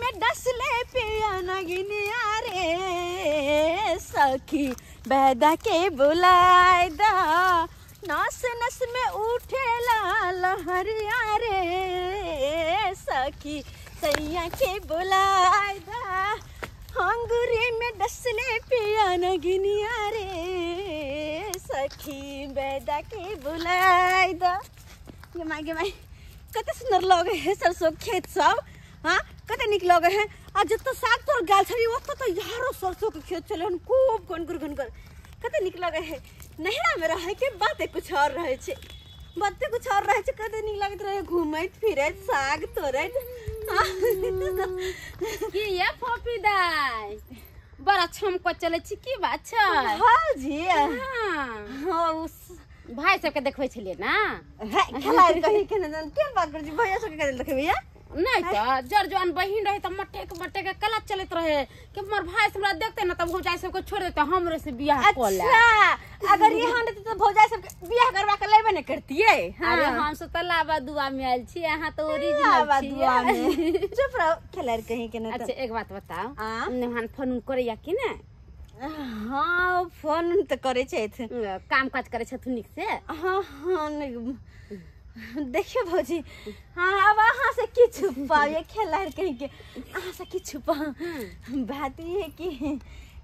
में डसले पिया नगिनिया रे सखी बैदा के बुलाए दा। नस नस में उठेला लहरिया रे सखी सैया के बुलाए दा। अंगूरी में डसले पिया नगिनिया रे सखी बैदा के बुलाए दा। गे माई कते सुंदर लगे है सरसों खेत सब। हाँ कते निक लगे है। आ जत साग तोड़ गाल छली ओत तो यारो सरसों के खेत छले हन खूब घनगर घनगर कते निक लगे है। नहरा में रहे के बाते कुछ और रहे छे, बाते कुछ और रहे छे। कते निक लगत रहे घूमैत फिरैत साग तोड़ैत। की ये फोफी दाई बड़ा छमक चले छी की बात छै? हां जी हां उस भाई सबके देखबै छलियै ना। खेलाइ कही के न जान के बात कर छी भैया सबके के देखबै? नहीं तो जर जवान बहिन रहे त मटे के कला चलत रहे कि मोर भाई हमरा देखते ना तब भौजाई सबके छोड़ देते हमरे से बियाह क ले। अच्छा अगर ये हम रहते तो भौजाई सबके बियाह करवा के लेबे न करतिए। अरे हम सब त लावा दुआ में आयल छी, अहाँ त ओरिजिनल छी। दुआ में चुप रहो खेलाइ कहीं के न। अच्छा एक बात बताओ, नेहान फोन करैया कि ने? हाँ फोन त करे छथि। काम काज करे छथुन नीक से? हाँ हाँ देखियो भौजी। हाँ अब अहाँ से की छुपाव ये खेला कहीं के अहाँ से की छुपा। बात ये है कि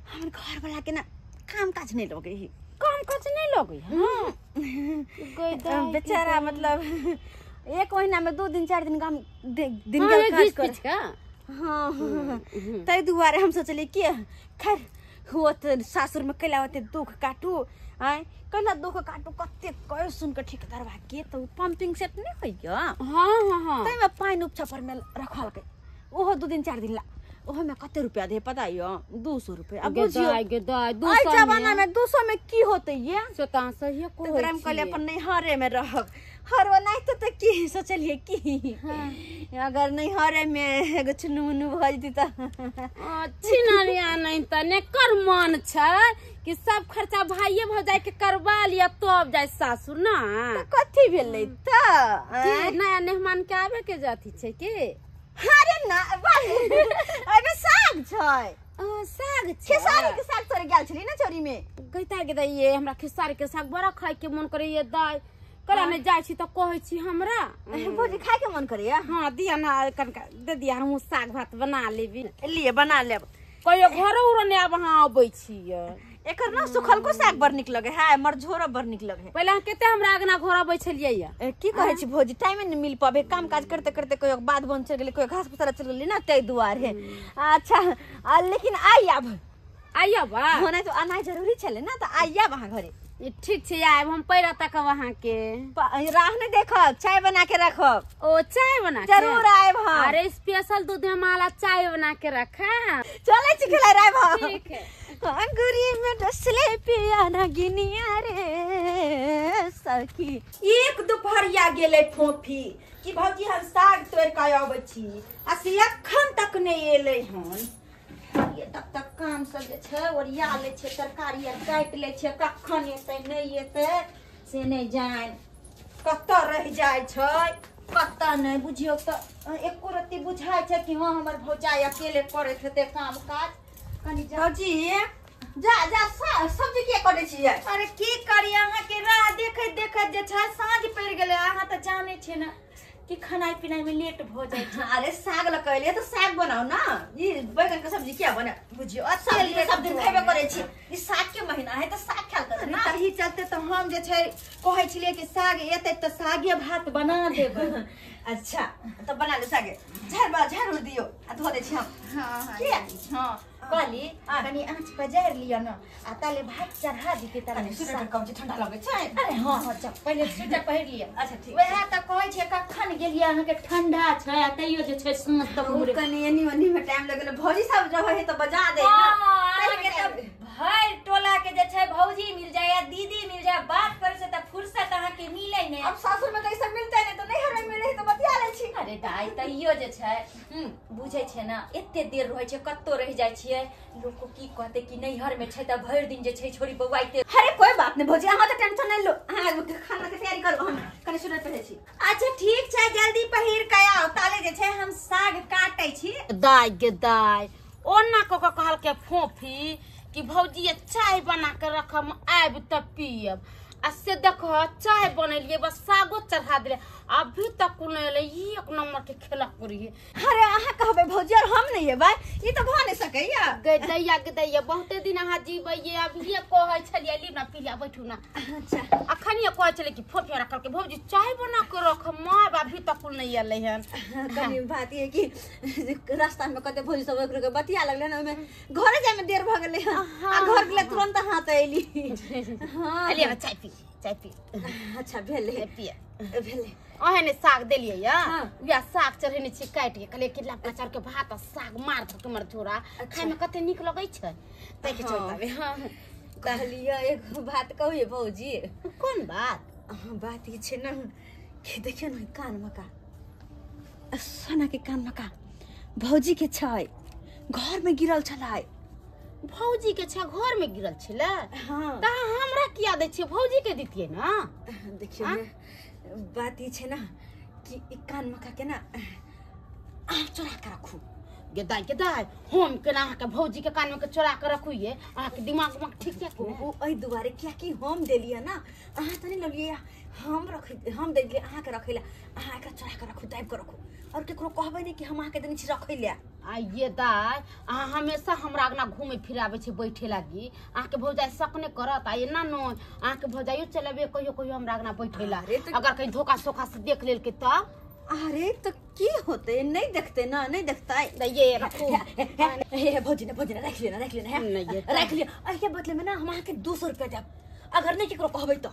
हमर घर वाला के ना काम काज नहीं लगे है। काम काज नहीं लगे? हाँ बेचारा मतलब एक महीना में 2 दिन 4 दिन काम दिन के काज कर। हाँ तै दुआरे हम सोचलिए कि खैर हुआ तो सासुर में कैला होते दुख काटू आय कैला दुख काटू कते कह सुन के ठेकेदारवा के तो पंपिंग सेट नहीं होइया। हां हां हां तै में पानि उपछा पर में रखलकै ओहो 2 दिन 4 दिन ला ओहो में कते रुपया दे पता यो? 200 रुपया। अब बुझियो गे दाइ 200 आई जमाना में 200 में की होते ये? से त सही को होई हम कहले अपन नैहरे में रहब हर नहीं तो की सोचलिए की अगर नैहरे में एगो चुनु मुनु भ जती त छिनरिया नहीं त ने कर मन छै कि सब खर्चा भाइये भौजाई के करवा लिया तब जाय सासुर ना। त कथी भेलै त नया मेहमान के आबे के जाती छै की? अरे ना अबे साग छै। ओ साग छै खेसारी के साग तोरे गेल छली ना चोरी में? गइता के दैये हमरा खेसारी के साग बड़ा खाय के मन करैये दाई। कला में जाय छी त कहै छी हमरा भौजी खाय के मन करैया? हां दिया ना कनका दे दिया हम साग भात बना लेबी। लिए बना लेब। कहियो घरो उरो ने आब अहाँ अबै छियै। एकर ना सुखलको साग बड़ निक लगे है, मरझोरो बड़ निक लगे है। पहिले अहाँ कते हमरा अंगना घर अबै छलियै या? की कहै छी भौजी टाइम नहीं मिल पाबे, काम काज करते करते कहियो बाध बन चल गेलै कहियो घास पसारा चल गेलै ना तै दुआरे। अच्छा लेकिन आई आब आई आब होना तो आना जरूरी छले ना त आई आब अहाँ घरे। ठीक छै आब हम पैरा तकब अहाँ के। राह नहीं देखब, चाय बना के रखब। ओ चाय बना के जरूर आएब हम। अरे स्पेशल दूध में माला चाय बना के रखा। चले छी खेला आएब हम। ठीक है। अंगूरी में डसले पिया नगिनिया रे सखी। एक दुपहरिया गेलै फोफी कि भौजी हम साग तोड़ के अबै छी आ से अखन तक नहीं एलै हन। ये तब तक काम सब जे छै ओरिया लै छै, तरकारी आर काटि लै छै, कखन एतै नहि एतै से नहि जानि, कतऽ रहि जाइ छै कतऽ नहि। बुझियौ तऽ एको रत्ती बुझाइ छै कि हँ हमर भौजाई अकेले करैत हेतै काम काज। कनि भौजी जा जा सब्जी के कटै छियै? अरे की करी अहाँके राह देखैत देखैत जे छै साँझ पड़ि गेलै। अहाँ तऽ जानै छियै ने कि खानाइ पिनाइ में लेट भ जाइ छै। अरे साग ल कहलियै तऽ साग बनाउ ना, ई बैगन के सब्जी किया बना? बुझियौ सब्जी सब दिन खेबे करै छी, ई साग के महीना है तऽ साग खायल करू ना। तही चलते तऽ हम जे छै कहै छलियै कि साग एतै तऽ सागे भात बना देबै। अच्छा तऽ बना ले सागे, झाड़ झाड़ उड़ दियौ आ धो दै छी हम। हां हां हां कहली कनि आँच पजारि लिअ न आ ताले भात चढ़ा दिते। कनि स्वेटर कम छै ठंडा लगै छै। अरे हां हां चल पहिले स्वेटर पहिर लिअ। अच्छा ठीक। वएह तऽ कहै छियै कखन गेलियै अहाँके ठंडा छै आ तैयो जे छै साँझ तक उड़े। कनि एनी ओनी में टाइम लगल, भौजी सब रहै है तऽ बजा दे ना। अहाँके तऽ भरि टोला के जे छै भौजी मिल जाय या दीदी मिल जाय बात करै छै तऽ फुर्सत अहाँके मिलै नहि। अब सासुर में तऽ ई सब मिलतै नहि तऽ नैहर में मिलै है तऽ बतिया लै छी। अरे दाइ तैयो जे छै बुझै छै ना एते देर रहै छै कतौ रहि जाइ छियै लोक को की कहते कि नैहर में छै तऽ भरि दिन जे छै छोरी बौआइते। अरे कोई बात नहीं भौजी अहाँ तऽ टेंशन नहीं लो, अहाँ खाना के तैयारी करू हम कनि स्वेटर पहिरै छी। अच्छा ठीक छै जल्दी पहिर के आउ, ताले जे छै हम साग काटै छी दाय गे दाय ओना क के कहलकै फोफी कि भौजी चाय बना के रखम आबि तब पियब आ से देखो चाय बनेलिए बस सागो चढ़ा दिले अभी तक कोनो एलै एक नंबर के खेला करिए। अरे अहाँ कहबै भौजी और हम नहीं एबै ई त भ नहीं सकैया। गे दैया गे दैया बहुते दिन अहाँ जीबैये अभिये कहै छलियै ली ना पिलिया बैठू ना। अच्छा अखनिये कहै छलै कि फोफी रखल के भौजी चाय बना के रख माय अभी तक नहीं एलै हन। कनी बात ये कि रास्ता में कते भौजी सब एक के बतिया लगलै हन ओइमे घरे जाय में देर भ गेलै हन आ घर गेलै तुरंत हाथ एली। हां एलियै चाय पी चाय पी। अच्छा भेलै पिए भेलै ओहने साग देलियै या उएह साग चढ़ेने छी काटि के कहलियै कि लबका चाउर के भात आ साग मार धऽ के मर झोरा खाय में कते नीक लगै छै ताहि के चलते। हां कहलियै एगो बात कहू भौजी। कोन बात? बात ई छै ने कि देखियौ ने कान मका सोना के कान मका भौजी के छै घर में गिरल छलै। भौजी के छै घर में गिरल छलै? हाँ। त हमरा किया दै छियै भौजी के दितियै ना। देखियौ ने बात ई छै ना कि ई कान मका के ना अहाँ चोरा के रखू। गे दाइ गे दाइ हम केना अहाँके भौजी के कान में के चोरा के रखू ये अहाँके दिमाग उमाग ठीक है कि ओ एहि दुआरे कियाकि हम देलियै ना अहाँ त नहीं लेलियै हम रख हम देलियै अहाँके रखै ला अहाँ एकरा चोरा के रखू दाबि के रखू और केकरो कहबै नहीं कि हम अहाँके देने छी रखै ला। आ ये दाइ अहाँ हमेशा हमरा अगना घूमे फिराबै छै बैठे लागी अहाँके भौजाइ शक नहि करत आ एना नहि अहाँके भौजाइयो चलेबै कहियो कहियो हमरा अगना बैठे ला अगर कहीं धोखा सोखा से देख लेलकै तब। अरे तो की होते नहीं देखते ना नहीं देखता ये रखू। हे भौजी ने रख लेना है रख लिया। एहिके बदले में ना हम अहाँके 200 रुपया देब अगर नहीं केकरो कहबै तो।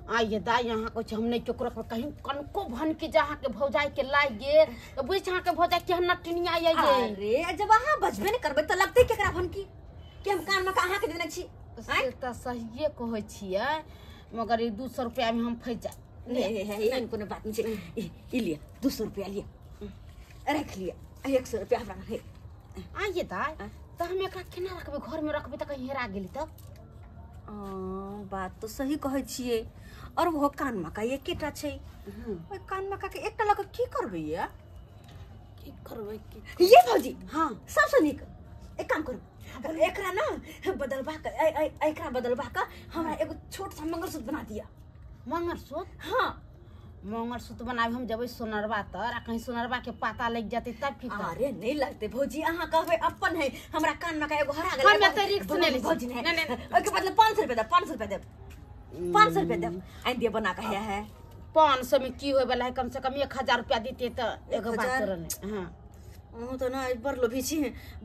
आइए दाइ अहाँ कहै छै हम नहि केकरो कहीं कनको भन के जे अहाँके भौजाइ के लागि गेल तऽ बुझै छै अहाँके भौजाइ केहन नटनिया ये। अरे जब अहाँ बजबे नहि करबै तऽ लगतै केकरा भनकी कि हम कान में अहाँके देने छी। से तऽ सहिए कहै छियै मगर ई 200 रुपया में हम फँसि जायब। नहीं एहन कोनो बात नहीं छै ई लिअ 200 रुपया लिअ रख लिअ 100 रुपया हमरा है। आइए दाइ तऽ हम एकरा केना रखबै घर में रखबै तऽ कहीं हेरा गेली तब। बात तो सही कहै छियै और वो कान मका एकेटा छै ओहि कान मका के एकटा लऽ कऽ की करबै ये की करबै की ये भौजी। हां सबसँ नीक एक काम करू एकरा ना बदलबा के एकरा बदलबा के हमरा एगो छोट सा मंगलसूत्र बना दिअ। मंगलसूत्र? हाँ मंगलसूत्र बनाबे हम जबै सोनरवा तर आ कहीं सोनरवा के पता लग जेतै तब की करबै। अरे नहीं लगतै भौजी अहाँ कहबै अपन है हमरा कान में एगो हरा गेल हम एते रिस्क नहि लै भौजी नहीं नहीं ओहिके बदले 500 रुपया देब 500 रुपया देब 500 रुपया देब आनि दिअ बना के है 500 में की होय वाला है कम से कम 1000 रुपया दितियै तऽ एगो बात रहलै। हां अहूँ तऽ ने बड़ लोभी छी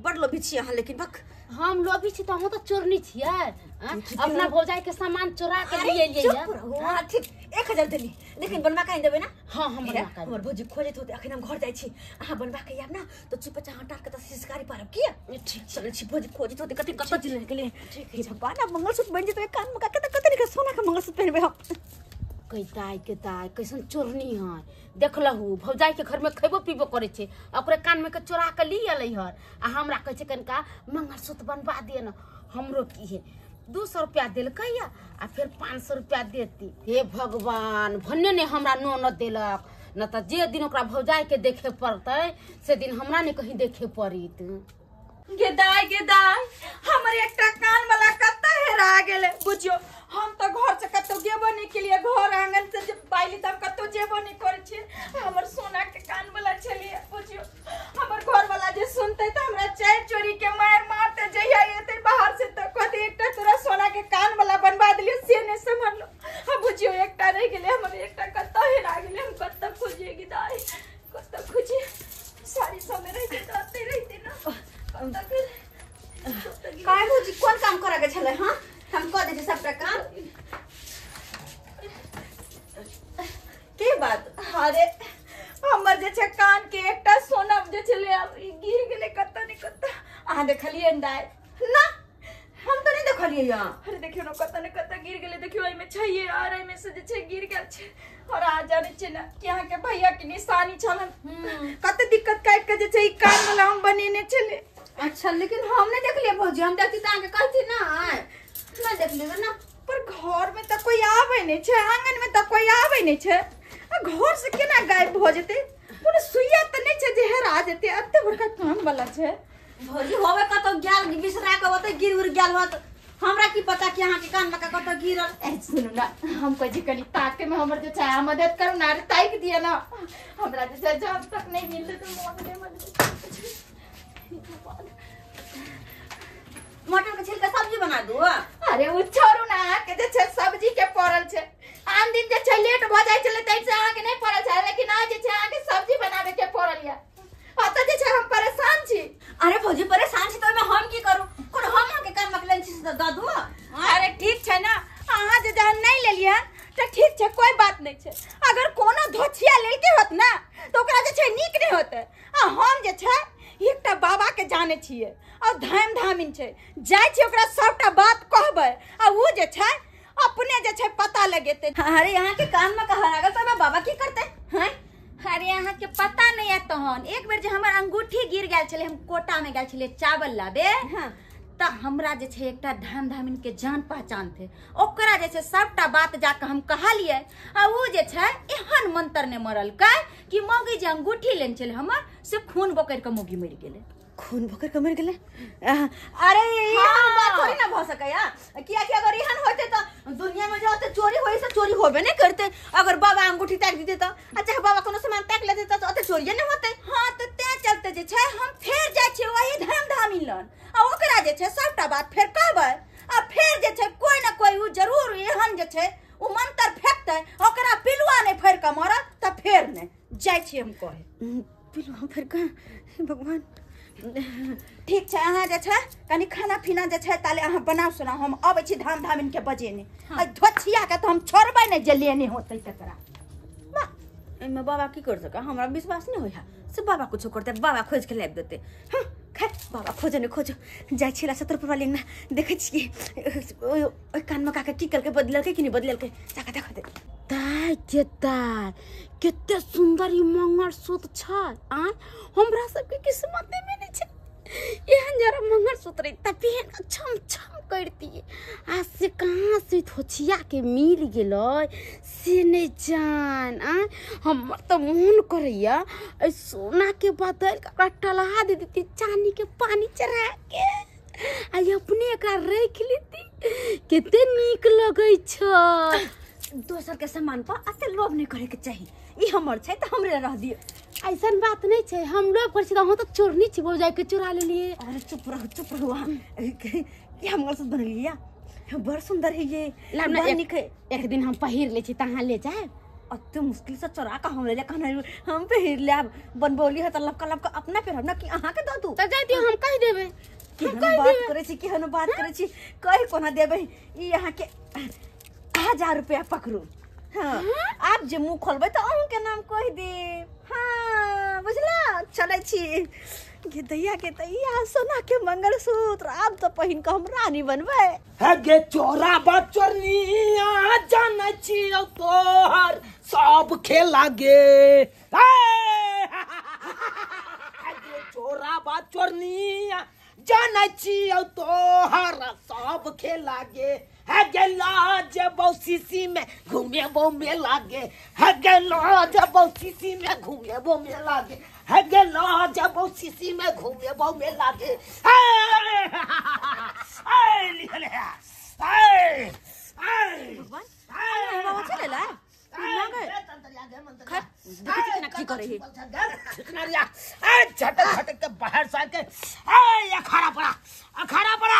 बड़ लोभी छी अहाँ लेकिन बक हम लोभी छी तऽ अहूँ तऽ चोरनी छियै अपना भौजाइ के सामान चोरा के लिए एलियै। हां ठीक 1000 देली लेकिन बनवा के आनि देबै ना। हां हम बनवा के हमर भौजी खोजैत होतै अखन हम घर जाइ छी अहाँ बनवा के आयब ना तऽ चुपचाप हटा के तऽ सिसकारी पारब किया ठीक चलै छी भौजी खोजैत होतै कते कतऽ चलि गेलै। ठीक हे भगवान आब मंगलसूत्र बनि जेतै कान में कते कते नीक सोना के मंगलसूत्र पहिरबै हम। कैताय कैताय कैसन चोरनी है देखलहु भौजाइ के घर में खेबो पीबो करै छै ओकरे कान में के चोरा के ली एलै हन आ हमरा कहै छै कनिका मंगलसूत्र बनवा दिअ न हमरो की है 200 रुपया देलकै या आ फेर 500 रुपया देती। हे भगवान भन्ने ने हमरा ननद देलक न तऽ जे दिन ओकरा भौजाइ के देखे पड़तै से दिन हमरा ने कहीं देखे पड़ित। गे दाइ गे दाइ हमर एकटा कान वाला कतऽ हेरा गेलै बुझियौ हम तऽ घर से कतौ गेबो नहि केलियै घर आंगन से जे पाइली तऽ हम कतौ जेबो नहि करै छियै हमर सोना के कान वाला छलियै बुझियौ हमर घर वाला जे सुनतै तऽ हमरा चारि चोरी के मारि मारतै जहिया एतै बाहर से तऽ कहतै एकटा तोरा सोना के कान वाला बनवा देलियै से नहि सम्हरलो हम बुझियौ एकटा रहि गेलै हमर एकटा कतऽ हेरा गेलै हम कतऽ खोजियै गे दाइ कतऽ खोजियै साड़ी सबमे रहि जेतै ओतै रहितै ना। काय भौजी कोन काम करे के छलै? हां हम कऽ दै छी सबटा काम। के बात? अरे हमर जे छै कान के एकटा सोना जे छलै आब ई गिर गेलै कतऽ ने कतऽ। अहाँ देखलियै ने दाइ? ना हम तऽ नहीं देखलियै यहाँ। अरे देखियौ ने कतऽ ने कतऽ गिर गेलै देखियौ एहिमे छैहे और एहिमे से जे छै गिर गेल छै। और अहाँ जानै छियै ने कि अहाँके भैया के निशानी छलन कते दिक्कत काटि के जे छै ई कान वाला हम बनेने छलै। अच्छा लेकिन हम नहीं देखलियै भौजी हम देखती तऽ अहाँके कहती ना नहीं देखलियै ना। पर घर में तऽ कोई आबै नहि छै आंगन में तऽ कोई आबै नहि छै आ घर से केना गायब भऽ जेतै? कोनो सुइया त नै छै जे हेरा जेतै एते बड़का कान वाला छै। भौजी होवे कतौ गेल बिसरा के ओतै गिर उर गेल होत, हमरा की पता कि अहाँ के कान में कतौ गिरल। ए सुनू ना, हम कहै छी कनी ताके में हमर जे छै मदद करू ना, ताकि दिअ ना हमरा जे छै जब तक नहीं मिलतै त मोन नै मनतै। मटर के छिलका सब्जी बना दू। अरे उ छोड़ू ना, के जे छै सब्जी के पड़ल छै, आन दिन जे छै लेट भ जाइ छलै तै से अहाँ के नहीं पड़ल छै, लेकिन आज जे छै अहाँ के सब्जी बनाबे के पड़ल या। अतः जे छै हम परेशान छी। अरे भौजी परेशान छी त ओइमे हम की करू, कोन हम अहाँ के कान में लेने छी से दऽ दू। अरे ठीक छै ना, अहाँ जे जहन नहीं लेलियै त ठीक छै, कोई बात नहीं छै। अगर कोनो धोछिया लेलके होत ना त ओकरा जे छै नीक नहीं होतै। आ हम जे छै एकटा बाबा के जाने छियै और धाम धामिन छै, जाइ छियै ओकरा सबटा बात कहबै आ उ जे छै अपने जे छै पता लगेतै। अरे यहाँ के कान में कहरा गेल त बाबा की करतै हैं? अरे अहाँ के पता नहीं है तहन, एक बेर जे हमर अंगूठी गिर गेल छलै, हम कोटा में गेल छलियै चावल लाबे। हाँ। त हमरा जे छै एकटा धाम धामिन के जान पहचान थे, ओकरा जे छै सबटा बात जाके हम कहलियै आ उ जे छै एहन मंत्र ने मरलकै कि मौगी जे अंगूठी लेने छलै हमर से खून बोकरि के मौगी मरि गेलै। खून बोकरि के मरि गेलै? अरे एहन बात थोड़ी ना भ सकैया, कियाकि अगर एहन होते त दुनिया में जो होते चोरी होई से चोरी होबे नहीं करते। अगर बाबा अंगूठी ताक देते त अच्छा बाबा कोनो सामान ताक लेते त ओते चोरी नहीं होते। हाँ त ते चलते जे छै हम फेर जाइ छियै वही धाम धामिन लन आ ओकरा जे छै सबटा बात फेर कहबै आ फेर जे छै कोई ना कोई उ जरूर एहन जे छै उ मंत्र फेकतै, ओकरा पिलुआ नहीं फेर के मरत त फेर नहीं जाइ छियै हम कहे। पिलुआ फेर के भगवान। ठीक छै, अहाँ जे छै कनी खाना पीना जे छै ताले अहाँ बनाउ सुनाउ, हम अबै छी धाम धामिन के बजेने। आ धोछिया के त हम छोड़बै नहीं जे लेने होतै तकरा। एहिमे बाबा की कर सका, हमरा विश्वास नहीं होइया से बाबा कुछो करते, बाबा खोज के लाबि देते। हाँ खैर बाबा खोजो ने खोजो, जाइ छी सतरपुर वाली अंगना देखै छियै ओहि कानमे काके की केलकै, बदललकै कि नहि बदललकै, जाके देखो दे। ताय के ताय कते सुंदर ई मंगलसूत्र छै, आ हमरा सबके किस्मते में नहीं छै एहन जरा मंगलसूत्र रही त पहिन के छम छम करतियै। आ से कहाँ से धोछिया के मिल गेलै से नहीं जान। आ हमर त मोन करैया एहि सोना के बदल के ओकरा टलहा दे देती, चानी के पानी चढ़ा के आ अपने एकरा राखि लेती, कते नीक लगै छै। दोसर के सामान पर अते लोभ नहीं करे के चाही, ई हमर छै त हमरे रह दियो। ऐसन बात नहीं छै, हम लोभ करै छी त अहाँ त चोरनी छी, भौजाई के चोरा लेलियै। अरे चुप रहू चुप रहू, अहाँ की हम मंगलसूत्र बनेलियै, बड़ सुंदर है ये। लाब ना एक दिन हम पहिर लै छी त अहाँ ले जायब। अते मुश्किल से चोरा के हम ले कहना हम पहिर लेब, बनबौली है त लपका लपका अपना पहिरब ना कि अहाँ के दऽ दू? त जाय दियौ, हम कहि देबै। केहन बात करै छी, केहन बात करै छी, कहि कोना देबै। ई अहाँ के 1000 रुपया पकड़ू। हाँ आब जे मुँह खोलबै तऽ अहूँ के नाम कहि देब। हाँ बुझला, चलै छी गे दैया के दैया सोना के मंगलसूत्र आब तऽ पहिन कऽ हम रानी बनबै। हे गे चोरा बा चोरनिया जानै छियौ तोहर सब खेला गे। हे गे चोरा बा चोरनिया जानै छियौ तोहर सब खेला गे। हे गेला जेबौ शीशी में घुमेबौ मेला गे। हे गेला जेबौ शीशी में घुमेबौ मेला गे। हे गेला जेबौ शीशी में घुमेबौ मेला गे। ए लिखले ए ए भगवान बाबा चले ला ना गए खैर देखै छी केना की करै है। ए झटक झटक के बाहर से के ए अखाड़ा पड़ा अखाड़ा पड़ा,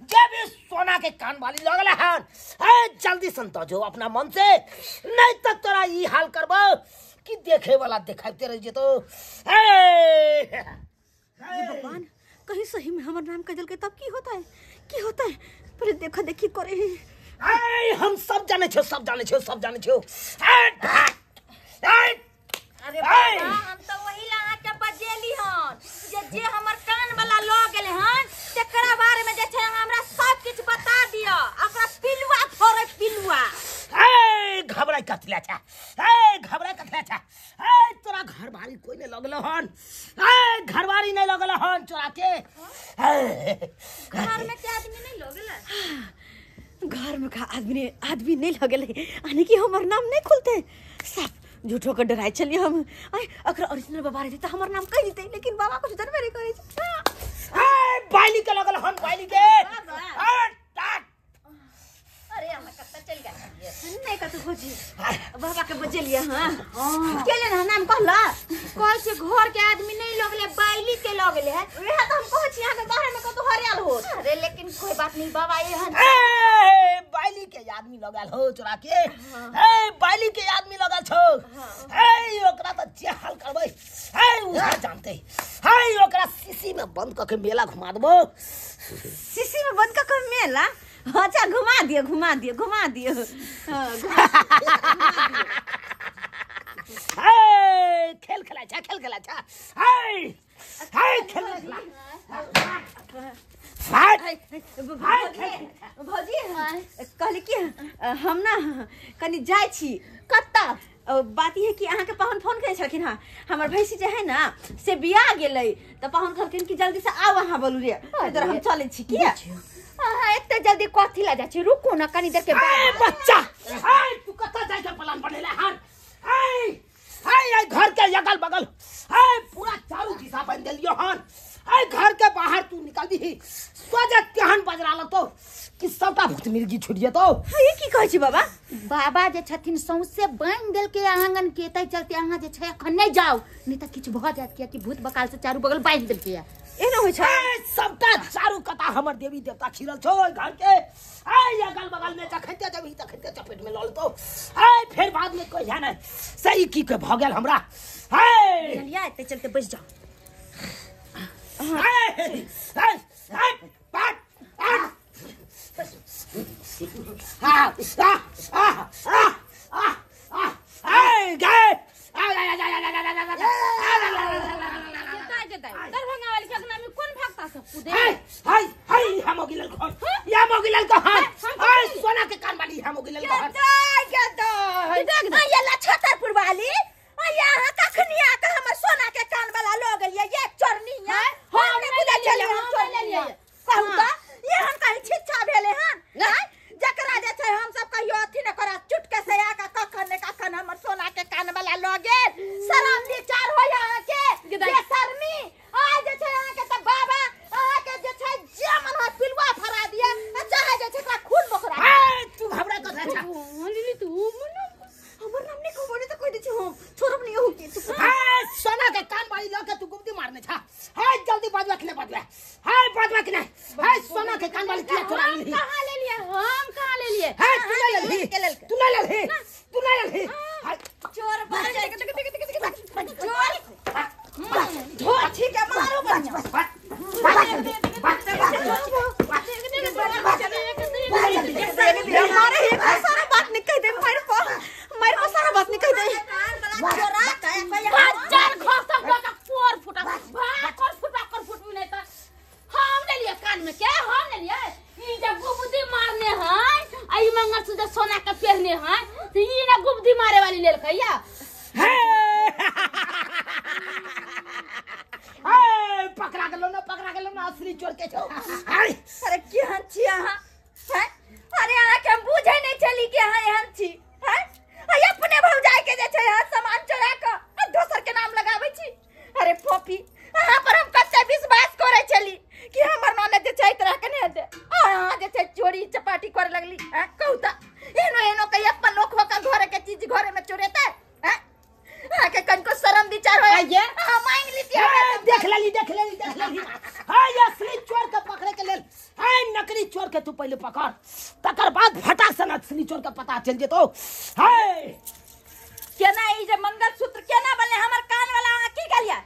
जब भी सोना के कान वाली लगल हन ए जल्दी संतो जो अपना मन से, नहीं तो तोरा ई हाल करबो कि देखे वाला देखाते रह जेतो। ए भगवान कहीं सही में हमर नाम कह देलकै तब की होता है, की होता है? पर देखा देखी करे है। ए हम सब जाने छो सब जाने छो सब जाने छो। ए ए अरे बाबा हम तो वही ला अहाँ के बजेली हन जे जे हमर कान वाला ल गेले हन तेकरा बारे में जे छै हमरा सब किछ बता दिअ। ओकरा पिलुआ फोड़े पिलुआ। ए घबराई कथला छा, ए घबराई कथला छा। ए तोरा घरवारी कोई नहीं लगल हन, ए घरवारी नहीं लगल हन चोरा के। घर में के आदमी नहीं लगल, घर में का आदमी आदमी नहीं लगल, यानी कि हमर नाम नहीं खुलते। सब झूठो के डराइ छलियै हम। आइ अगर ओरिजिनल बाबा रहतै तऽ हमर नाम कहि दितै, लेकिन बाबा कुछ जानबे नहि करै छै। ए बाइली के लगल हन, बाइली के। अरे अहाँ कतऽ चलि गेल छलियै? नहि कतौ भौजी, बाबा के बजेलियै। हाँ केले ना नाम कहला? कहै छै घर के आदमी नहीं लगले, बाइली के लगले है। वएह तऽ हम कहै छी अहाँके बाहर में कतौ हरियाल होत। अरे लेकिन कोई बात नहीं बाबा, एहन ए बाइली के आदमी लगल हो चोरा के। ए बाइली के आदमी लगल छौ। ए ओकरा तऽ जे हाल करबै ए उहा जानते। ए ओकरा शीशी में बंद क के मेला घुमा देबो। शीशी में बंद क के मेला? अच्छा घुमा दियो, घुमा दियो, घुमा दियो। ए खेल खेला छा, खेल खेला छा। ए ए खेल खेला। भौजी कहली कि हम ना कनि जाइ छी। कतऽ? बात ई है कि अहाँके पाहुन फोन करै छलखिन हँ, हमर भैंसी जे है ना से बिया गेलै, तऽ पाहुन कहलखिन कि जल्दी से आउ अहाँ बोलू रे, इधर हम चलै छी। किया अहाँ एते जल्दी कथी ला जाइ छी? रुकू ना कनि देर के बाद। बच्चा ए तू कतऽ जाइ के प्लान बनेले हन? ए ए घर के अगल बगल ए पूरा चारू दिशा बन देलियो हन। ए घर के बाहर तू निकल दी सोजे तेहन बजरा लगतो कि सबटा भूत मिर्गी छुट जेतो। ई की कहै छी बाबा? बाबा जे छथिन सौंसे बान्हि देलकै आंगन के, ताहि चलते अहाँ जे छै अखन नहि जाउ, नहि तऽ किछु भऽ जायत, कियाकि भूत बकाल से चारू बगल बान्हि देलकै। एना होइ छै? सबटा चारू कता हमर देवी देवता खिलल छौ घर के। ए अगल बगल में जखनते जबही तखनते चपेट में लऽ लेतौ। ए फेर बाद में कहिया ने सही की के भऽ गेल हमरा। हे चलिया एते चलते बैस जाउ। ए ए ए पाट आ आ आ आ आ आ ए गए आ आ आ आ दरभंगा वाली के अंगना में कोन भक्ता सब कूदे? हाय हाय हाय हम गिलल घर, या मोगिलल को हाथ। हाय सोना के कान वाली हम गिलल को हाथ। के दे ये ला छतरपुर वाली, आ यहाँ कखनी आके हमर सोना के कान वाला ल गेलियै ये चोरनी है। हम नहि बुझै छलियै हम चोरनी है। कहू तऽ एहन कहीं छिच्छा भेलै हन? जकरा जे छै हम सब कहियो अथी न करा, चुटके से आके कखन ने कखन हमर सोना के कान वाला ल गेल। शरम विचार होय अहाँके, बेशर्मी। आइ जे छै अहाँके तऽ बाबा अहाँके जे छै जे मन होय पिलुआ फरा दिए, चाहे जे छै एकरा खून बोकरा। ए तू घबरा कथा छा? तू हमर नाम नहि कहबो तऽ कहि दै छी हम, छोड़ब नहि अहू के। ए सोना के कान वाली ल के तू गुमती मारने छा। हे जल्दी बाजवा के बाजवा, हे बाजवा के नहीं। हे सोना के कान वाली किया चोरा लेली? कहां ले लिए? हम कहां ले लिए? हे तू ले लेली, तू ले लेली, तू ले लेली। चोर बच्चा चोर धो ठीक है मारो बढ़िया। मारे ही सारा बात नहीं कह दे, मारे को मारे को सारा बात नहीं कह दे। बाजार खसक बका कोर फुटा भाग कर फुटा कर फुट नहीं त हम ले लिए कान में के हम ले लिए। ई जब गुबदी मारने है आ ई मंगलसूत्र सोना के पहनने है त ई ना गुबदी मारे वाली लेलकै या। हे पकड़ा गेलो ना, पकड़ा गेलो ना असली चोर के छौ। अरे केहन छी अहाँ? अरे अहाँ के हम बुझै नहि छली कि अहाँ एहन छी। हैं अपने भौजाई के जे छै अहाँ सामान चोरा के आ दोसर के नाम लगाबै छी। अरे फोफी अहाँ पर हम कच्चा विश्वास करै छली कि हमर ननद जे छै तरह के नहि हेतै, अहाँ जे छै चोरी चपाटी करे लगली। हैं कहू तऽ एहनो एहनो कहि अपन लोक हो के घरे के चीज घरे में चोरेतै? हैं अहाँ के कनको शरम विचार होय? अहाँ मांगि लीती। देख लेली, देख लेली, देख लेली। हाय असली चोर के पकड़े के लेल हाय नकली चोर के तू पहले पकड़, तकर बाद फटाक से असली चोर के पता चल जेतो। हाय केना ई जे मंगलसूत्र केना बनले हमर कान वाला? अहाँ की कहलियै?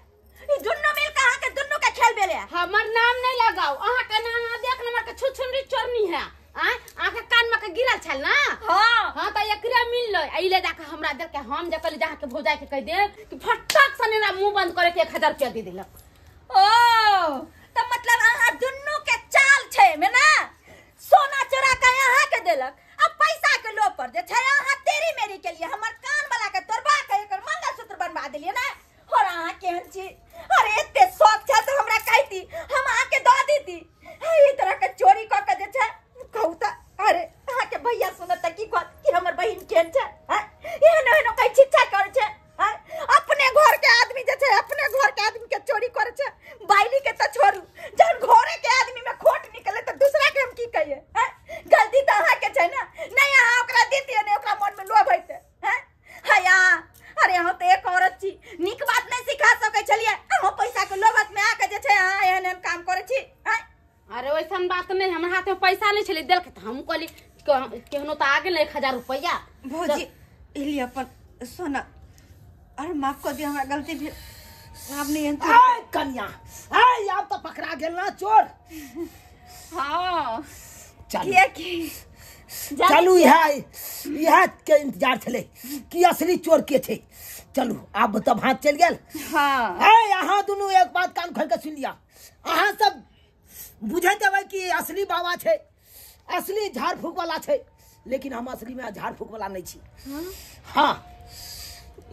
ई दुन्नू मिल के अहाँ के दुन्नू के खेल भेलै। हमर नाम नहीं लगाओ, अहाँ के नाम देख नंबर के छुछुनरी चोरनी है। आ अहाँ के कान में के गिरल छल ना? हां हां त एकरे मिललै आ ई ले जाके हमरा देलकै। हम जे कहली जाके भौजाई के कह देब कि फटाक से ना मुंह बंद करे के 1000 रुपया दे देलक। ओ त मतलब अहाँ दुन्नू के चाल छै में ना, सोना चोरा के अहाँ के देलक आ पैसा के लोभ पर जे छै अहाँ तेरी मेरी के लिए हमर कान वाला के तोड़बा के एकर मंगलसूत्र बनवा देलियै ना। और अहाँ केहन छी? अरे एते शौक छै त हमरा कहती, हम अहाँ के दऽ देती। एहि तरह के चोरी क के जे छै कहू त अरे अहाँ के भैया सुनत त की कहत कि हमर बहिन केहन छै? एहन एहन कहि छिच्छा करै छै। के त छोड़ू, जहन घरे के आदमी में खोट निकले त दूसरा के हम की कहिए? हैं, गलती त अहाँ के छै ना। नहीं अहाँ ओकरा देतिए, नहीं ओकरा मन में लोभ हेतै। हैं हया, अरे अहाँ त एक औरत छी, नीक बात नहीं सिखा सकै छलियै। अहाँ पैसा के लोभत में आके जे छै अहाँ एहन एहन काम करै छी। हैं, अरे वैसन बात नहीं, हमरा हाथ में पैसा नहीं छलै देलकै त हम कहली केहनो त आ गेल 1000 रुपैया। भौजी इली अपन सोना, अरे माफ कर दिया, हमरा गलती भेल। आब नहीं एहन ऐ कन्या, ऐ आब त पकड़ा गेल ना चोर। हाँ चलू किया की चलू, इएह के इंतजार छलै कि असली चोर के छै। चलू आब तब हाथ चलि गेल। हाँ ऐ अहाँ दुनू एक बात कान खोल के सुन लिया, अहाँ सब बुझैत हेबै कि असली बाबा छै, असली झाड़ फूक वाला छै, लेकिन हम असली में झाड़ फूक वाला नहीं छी। हाँ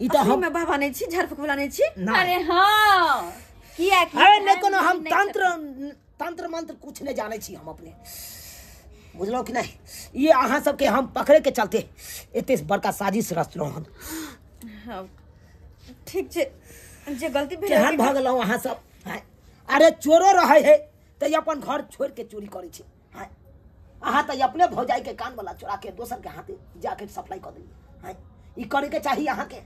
ई त हम में बाबा नहीं छी, झाड़ फूक वाला नहीं छी। अरे हाँ किया की है नहीं कोनो हम तंत्र तंत्र मंत्र कुछ नहीं जाने छी हम अपने, बुझलहुँ कि नहीं? ये अहाँ सबके हम पकड़े के चलते एते बड़का साजिश रचलहुँ हन। हाँ ठीक छै, जे गलती भेल केहन भऽ गेलहुँ अहाँ सब? अरे चोरो रहै है तऽ अपन घर छोड़ के चोरी करै छै। अहाँ तऽ अपने भौजाई के कान वाला चोरा के दोसर के हाथे जाके सप्लाई कऽ देलियै। ई करे के चाही अहाँ के,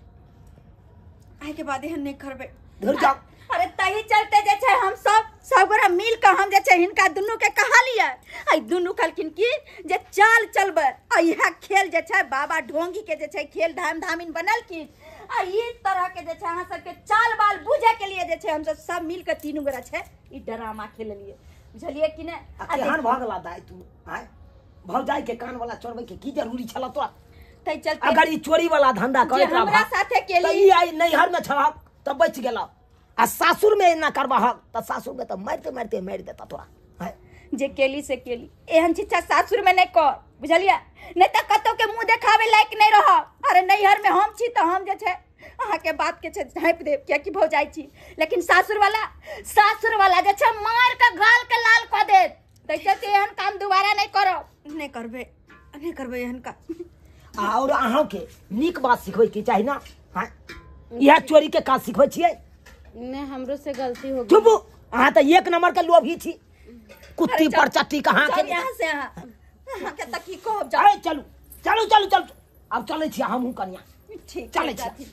आइ के बाद एहन नहीं करबै। धुर जाओ। अरे तही चलते जे छै हम सब सब गोरा मिल के हम जे छै हिनका दुनू के कहलियै, आ दुनू कहलखिन कि जे चाल चलबै, आ इएह खेल जे छै बाबा ढोंगी के जे छै खेल धाम धामिन बनलखिन। आ ई तरह के जे छै अहाँ सबके चाल बाल बुझे के लिए जे छै हम सब सब मिल के तीनू गोरा छै ई ड्रामा खेललियै, बुझलियै कि नहि? आ केहन भऽ गेला दाइ तू? आँय भौजाई के कान वाला चोरबै के की जरूरी छल तोरा? तै चलते अगर ई चोरी वाला धंधा करैत हमरा रहबा साथे केली तऽ ई आइ नैहर में छलहक तऽ बचि गेलह, आ सासुर में एना करबहक तऽ सासुर में तऽ मारिते मारिते मारि देता तोरा। जे केली से केली, एहन शिक्षा सासुर में नहीं कर, बुझलियै? नहीं तऽ कतौ के मुंह देखावे लायक नहीं रह। अरे नैहर में हम छी तऽ हम जे छै अहाँ के बात के छै झाँपि देब, कियाकि भौजाई छी, लेकिन सासुर वाला जे छै मार के गाल के लाल कऽ देत। तै चलते एहन काम दोबारा नहीं करब। नहीं करबै, नहीं करबै एहन काम। और अहाँके नीक बात सिखबै के चाही ना? इएह चोरी के काज सिखबै छियै? नहीं, हमरो से गलती हो गई। चुप, अहाँ तऽ एक नंबर के लोभी छी, कुत्ती पर चट्टी कहाँ के। यहाँ से अहाँ के तऽ की कहब। अरे चलू चलू चलू चलू, आब चलै छी हमहूँ कनिया। ठीक चलै छी।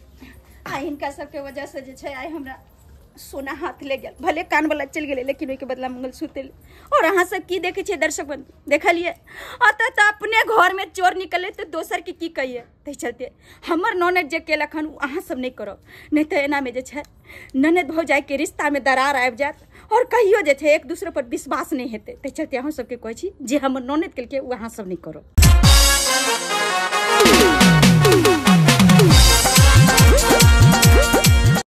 आ हिनका सबके वजह से जे छै आइ हमरा सोना हाथ ले गेल, भले कान वाला चलि गेलै, लेकिन ओहिके बदला मंगलसूत्र एलै। और अहाँ सब की देखै छियै दर्शक बंधु, देखलियै? अतऽ तऽ अपने घर में चोर निकले तऽ दोसर के की कहिए। ताहि चलते हमर ननद जे केलक हन ओ अहाँ सब नहीं करब, नहीं तऽ एनामे जे छै ननद भौजाइके रिश्तामे दरार आबि जायत और कहियो जे छै एक दूसरे पर विश्वास नहीं हेतै। ताहि चलते अहाँ सबके कहै छी जे हमर ननद केलकै ओ अहाँ सब नहीं करब।